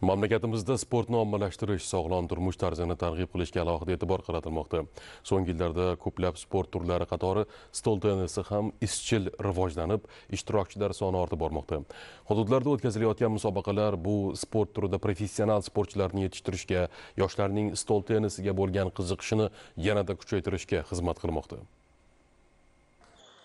Mamlakatimizda sportni ommalashtirish, sog'lom turmush tarzini targ'ib qilishga alohida e'tibor qaratilmoqda. So'nggi yillarda ko'plab sport turlari qatori stol tennisi ham izchil rivojlanib, ishtirokchilar soni ortib bormoqda. Hududlarda o'tkazilayotgan musobaqalar bu sport turida professional sportchilarni yetishtirishga, yoshlarning stol tennisiga bo'lgan qiziqishini yanada kuchaytirishga xizmat qilmoqda.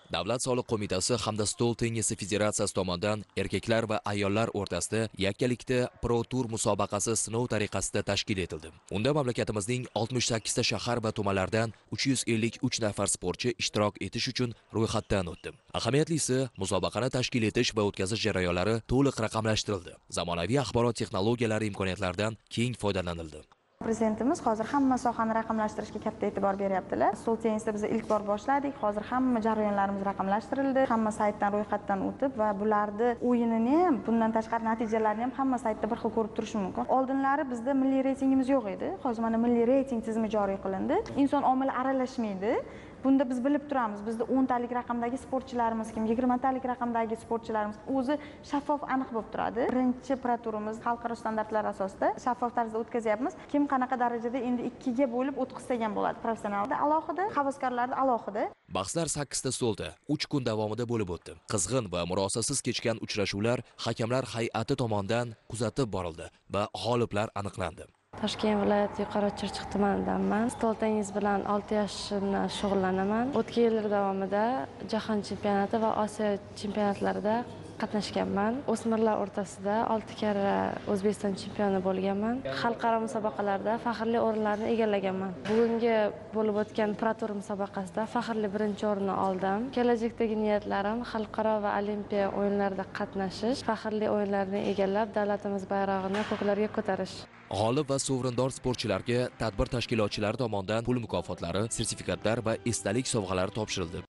Davlat soliq qo'mitasi hamda stol tennisi federatsiyasi tomonidan erkaklar va ayollar o'rtasida yakkalikda Pro Tour musobaqasi sinov tariqasida tashkil etildi. Unda mamlakatimizning 68 ta shahar va tumanlaridan 353 nafar sportchi ishtirok etish uchun ro'yxatdan o'tdi. Ahamiyatlisi, musobaqani tashkil etish va o'tkazish jarayonlari to'liq raqamlashtirildi. Zamonaviy axborot texnologiyalari imkoniyatlaridan keng foydalanildi. Prezidentimiz hozir hamma sohani raqamlashtirishga katta e'tibor beryaptilar. Stol tennisida biz ilk bor boshladik. Hozir hamma jarayonlarimiz raqamlashtirildi. Hamma saytdan ro'yxatdan o'tib va bularni o'yinini ham, bundan tashqari natijalarini ham hamma saytda bir xil ko'rib turish mumkin. Oldinlari bizda milliy reytingimiz yo'q edi. Hozir mana milliy reyting tizimi joriy qilindi. Inson omili aralashmaydi. Bunda biz bilib turamiz, bizda 10 talik raqamdagi sportchilarimiz kim, 20 talik raqamdagi sportchilarimiz o'zi shaffof, aniq bo'lib turadi. Birinchi proturimiz xalqaro standartlar asosida shaffof tarzda o'tkazyapmiz. Kim qanaqa darajada endi ikkiga bo'lib o'tkazsa ham bo'ladi. Professionalda alohida, havaskorlarda alohida. Bahslar 8 ta stolda 3 kun davomida bo'lib o'tdi. Qizg'in va murosasiz kechgan uchrashuvlar hakamlar hay'ati tomonidan kuzatib borildi va g'oliblar aniqlandi. Toshkent viloyati Yuqori Chirchiq tumanidanman. Stol tennis bilan 6 yoshimdan shug'ullanaman. O'tgan yillar davomida jahon chempionati va Osiyo chempionatlarida qatnashganman. O'smirlar o'rtasida 6 karra O'zbekiston chempioni bo'lganman. Xalqaro musobaqalarda faxrli o'rinlarni egallaganman. Bugungi bo'lib o'tgan Pro Tour musobaqasida faxrli birinchi o'rinni oldim. Kelajakdagi niyatlarim xalqaro va olimpiya o'yinlarida qatnashish, faxrli o'yinlarni egallab, davlatimiz bayrog'ini ko'klarga ko'tarish. G'olib va sovrindor sportchilarga tadbir tashkilotchilari tomonidan pul mukofotlari, sertifikatlar va esdalik sovg'alari topshirildi.